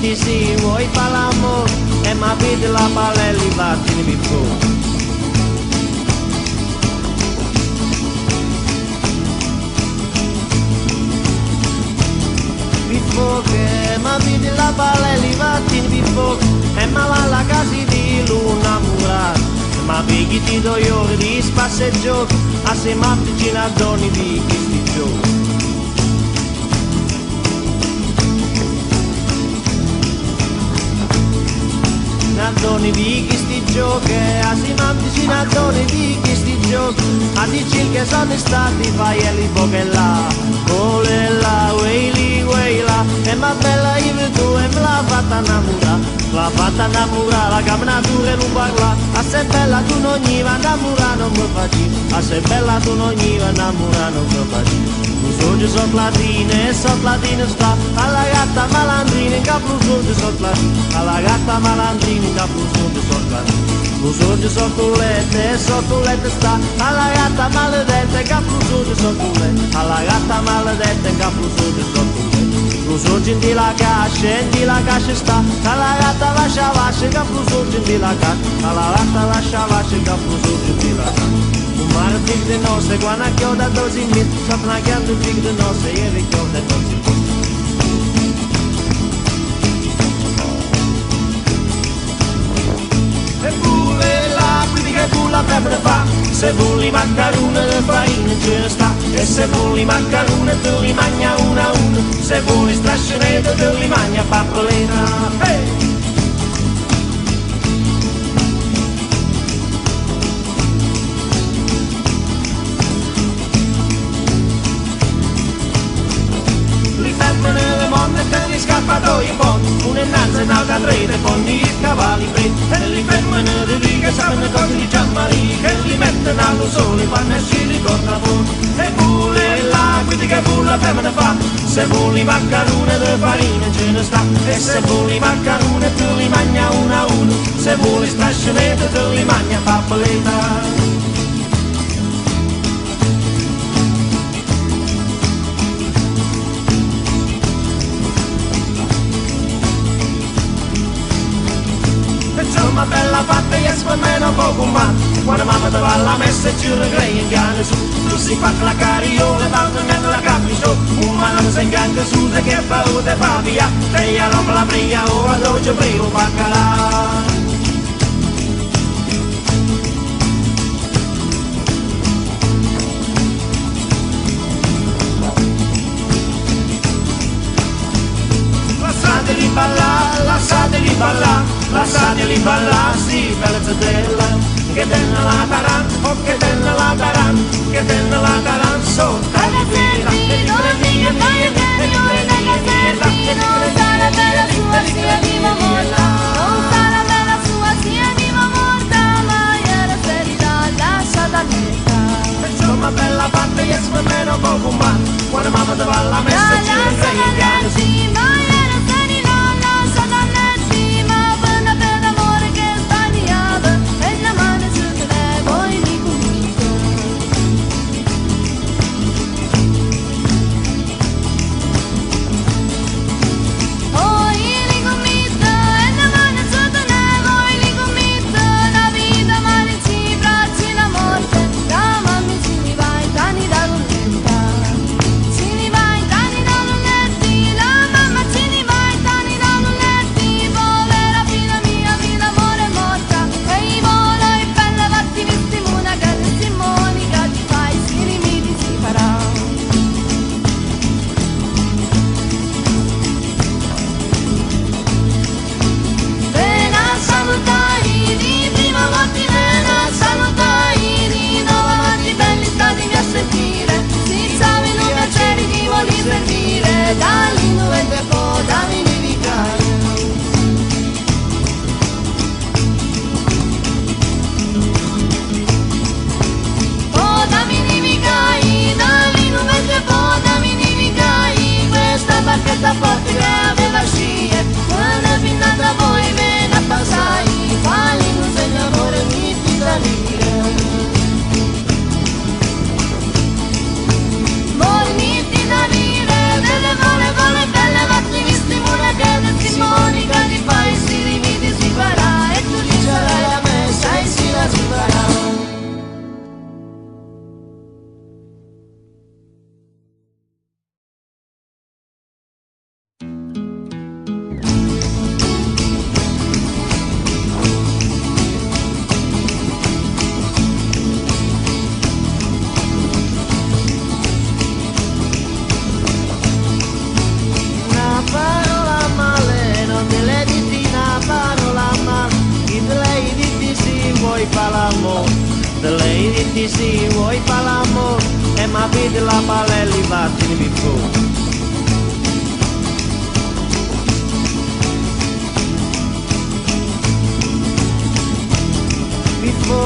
Senti se vuoi fa l'amore e ma vedi la palelli vattene mi fuori. Bifoche, ma vedi la palelli vattene bifoche e ma va alla casa di luna murata. Ma pigli ti do io di spasseggio, a se mattina doni di questi giorni. Doni di questi giochi, a si mattina doni di questi giochi, a dici che sono stati fai e li là, ole là, weili, weila, e ma bella io tu e me l'ha fatta innamorare, l'ha fatta innamorare, la camminatura non parla, a se bella tu non gli va innamorare non mi facci, a se bella tu non gli va innamorare non mi facci. Lo sorge sotto la latine, sotto la latine sta, alla gatta malandrina in capo lo sorge sotto la alla gatta malandrina in capo lo sorge sotto la lo sorge sotto il letto, sotto il letto sta, alla gatta maledetta in capo lo sorge sotto il letto, alla gatta maledetta in capo lo sorge sotto il letto. Lo sorge in la cascia, in la cascia sta, alla gatta lascia lascia in capo lo sorge in la cascia, alla gatta lascia lascia in capo lo sorge in la cascia. Maar het ligt de nosse, quando chioda dosi mit, sopra chiando tig de nosse, e richiode dosi mit. E pure la quindi che pure femmina fa, se vuoi maccarone de farina ce ne sta, e se vuoi maccarone te li mangia una a una, se vuoi strascinete te li mangia pappolena. Hey! Scappatoio pon, una innanzi e un'altra treta, con i cavalli freddi, e li femmine di riga sanno cose di Gianmaria, che li mettono allo sole, fanno uscire con la e pure la quindi che pure la femmina fa, se vuoi maccarone di farina ce ne sta, e se vuoi maccarone te li mangia una a uno, se vuoi strascinete te li mangia pappoletta. Ma bella fatta e per me non può combattere. Quando mamma te va alla messa e ci recrei in piano su, tu si fa la carriola, tanto nella la capiscio. Un mano si inganca su, te che paura te fa via, te ya non la pria, ora dolce primo baccalà. Lasciateli ballare, lasciateli ballare, lasciateli ballare, sì, bella zetella, che tenna la taran, oh che tenna la taran, che tenna la taran, so, Non sarà bella sua sia viva morta, non sarà bella sua sia viva morta, ma era ferita lasciata netta. Insomma bella fatta, yes, per me non può combattere, quando mamma te va alla messa e ci ricrei in piano su. Ma era ferita lasciata netta, ma per una per l'amore che sbagliava, e la mano su te voi mi comincia. Oh, li commetta, e la mano su te voi li commetta, la vita male ci bracci la morte, la mamma ci ne va in tani da lunetta, ci ne va in tani da Di sì, vuoi fa l'amore e ma vedi la palelli vattene mi fu.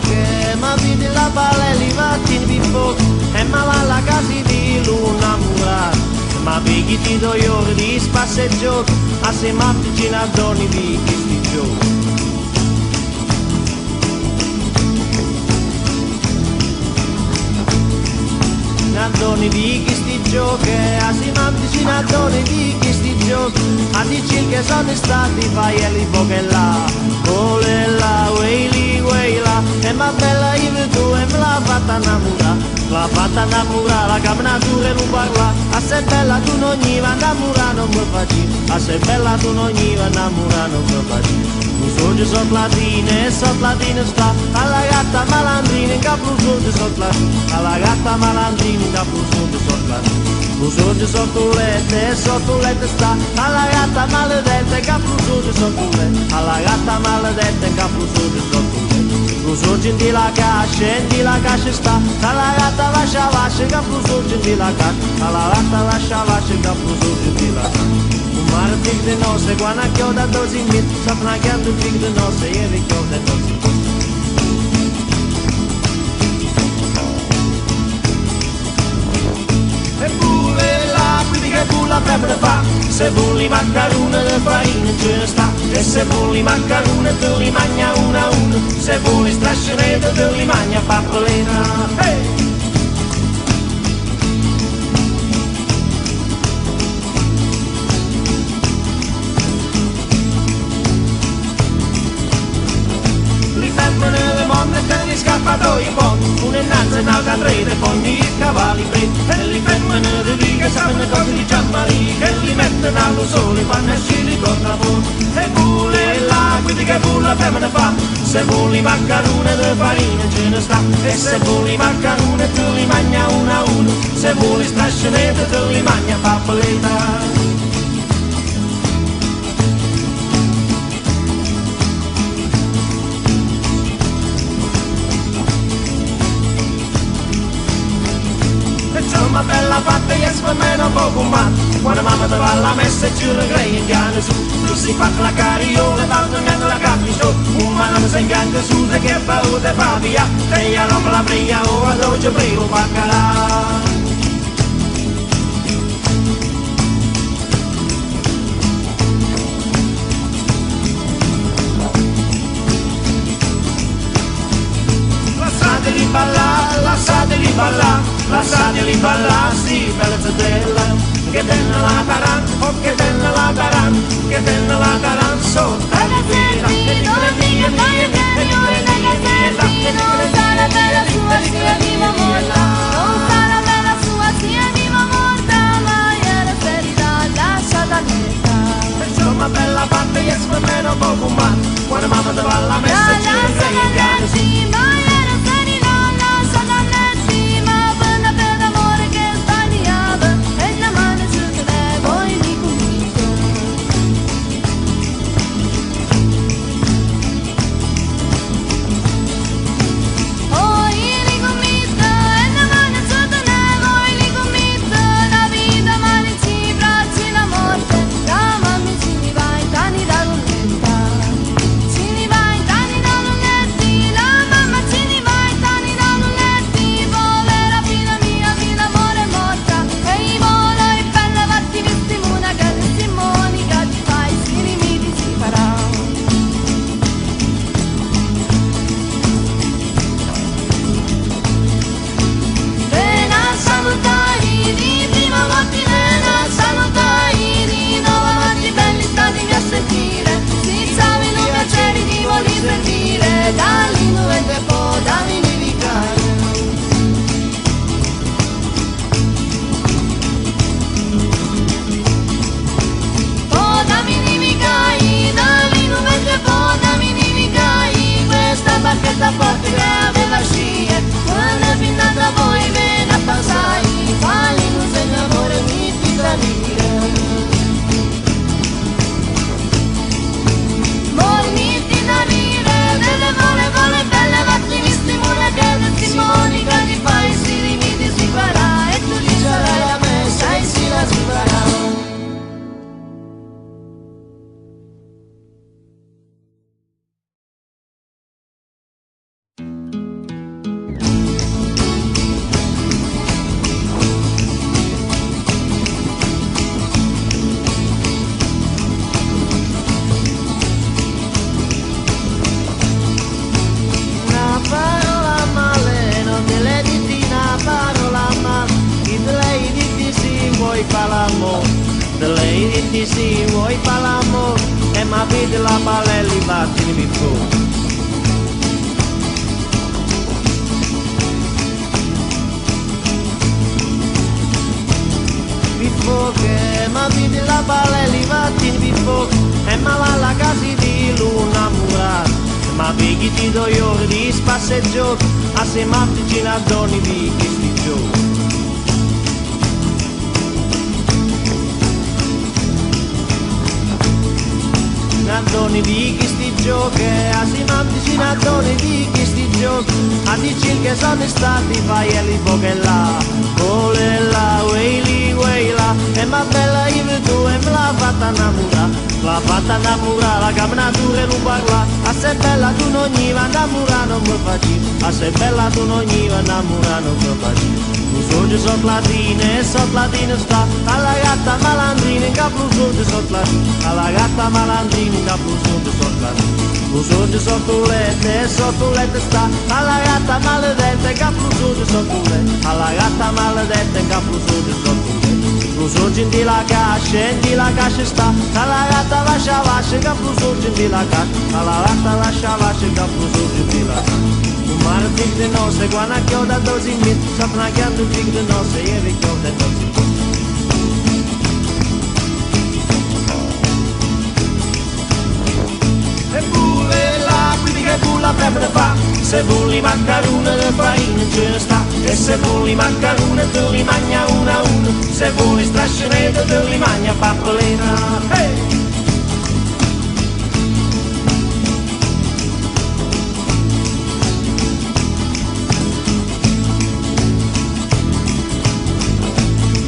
Che ma vedi la palelli vattene mi fu e ma va alla casa di luna murata ma pigli ti do io di spasseggio a se mattina doni di questi giorni. Doni di questi giochi, a si manticina doni di questi giochi, a dici che sono stati fai e li poche là, ole là, wey li, wey là, e ma bella io tu e me l'ha fatta innamorare, l'ha fatta innamorare, la camminatura non parla, a se bella tu non gli va innamorare non mi facci, a se bella tu non gli va innamorare non mi facci. Un sogno sotto la tina e sotto la tina sta alla gatta malandrina in capo un sogno sotto la alla gatta malandrina in capo un sogno sotto la un sogno sotto il letto e sotto il letto sta alla gatta maledetta in capo un sogno sotto il letto alla gatta maledetta in capo un sogno sotto il letto un sogno in di la cascia in di la cascia sta alla gatta lascia lascia in capo un sogno in di la cascia alla gatta lascia lascia in capo un sogno in di la cascia. Maar het de nosse, quando chioda dosi mit, sapna chiando fig de nosse, e vi chioda dosi mit. E pure la che bulla febbre fa, se bulli maccarone de farina ce ne sta, e se bulli maccarone te li magna una a una, se bulli strascinete te li magna pappolena. Hey! Scappatoi pon, una innanzi e un'altra trede, poi i cavalli freddi, e li femmine di riga sanno cose di Gianmaria, che li mettono allo sole, fanno uscire con la E pure la guida che pure la femmina fa, se vuoi maccarone di farina ce ne sta, e se vuoi maccarone te li magna una a una, se vuoi strascinete te li magna pappoletta. Ma bella fatta e per me non può combattere. Quando mamma te va alla messa e ci recrei in piano su, tu si fa la carriola e va la capiscio. Un mano si inganga su che fa o te fa via, te ya rompe la briglia o a dolce primo baccalà. Lasciateli ballare, lasciateli ballare, lasciateli ballare, sì, bella zedella, che tenna la taran, oh che tenna la taran, che tenna la taran, sotto. Non sarà bella sua sia viva morta, non sarà bella sua sia viva morta, ma era ferita lasciata netta. Insomma bella fatta, yes, per me non può combattere, quando mamma te va alla messa e ci recrei in piano su. Ma era ferita lasciata netta, ma per una per d'amore che sbagliava, e la mano su te voi mi convinto. Barchetta forte che aveva scie, quando è finata voi ve ne passai, quali non se l'amore mi ti tradire. Voi mi ti tradire, delle vole vole. Senti si vuoi fa l'amore e ma vedi la palelli vattene vi fuori. Vi fuoche, ma vedi la palelli vattene vi fuoche e ma va alla casa di luna murata. Ma pigli ti do ore di spasseggio, a se matticina doni di questi giorni. Nandoni di questi giochi, a si manticina doni di questi giochi, a dici che sono stati fai e li poche là, ole là, uei uei là, e ma bella io tu e me l'ha fatta innamorare, l'ha fatta innamorare, la camminatura e non parla, a se bella tu non gli va innamorare non mi facci, a se bella tu non gli va innamorare non mi facci. Lu sorge sotto la tina e sotto la tina sta alla gatta malandrina in capo lu sorge sotto la tina, alla gatta malandrina in capo lu sorge sotto la tina. Lu sorge sotto il letto e sotto il letto sta alla gatta maledetta in capo lu sorge sotto il letto, alla gatta maledetta in capo lu sorge sotto il letto. Lu sorge in di la cascia, in di la cascia sta alla gatta vascia vascia in capo lu sorge in di la cascia, alla gatta vascia vascia in capo lu sorge in di la cascia. Un mare fic de noce, quando chioda dosi mit, sapna chiando fic de noce, e vi chioda dosi mit. E pure la quindi che bulla femmina fa, se bulli maccarone de farina ce ne sta, e se bulli maccarone te li magna una a una, se bulli strascinete te li magna pappolina. Hey!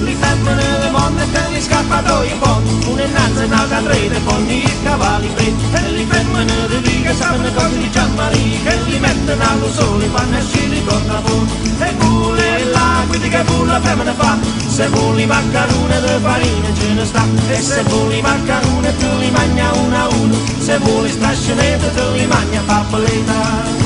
Li femmine le monne te li scappatoi in pon, una innanzi e un'altra trete, ponni i cavalli freddi, e li femmine di riga sanno cose di Gianmaria, che li mettono allo sole, fanno uscire con la buona. E pure la quindi che pure la femmina fa, se vuoi maccarone de farina ce ne sta, e se vuoi maccarone te li magna una a una, se vuoi strascinete te li magna pappoletta.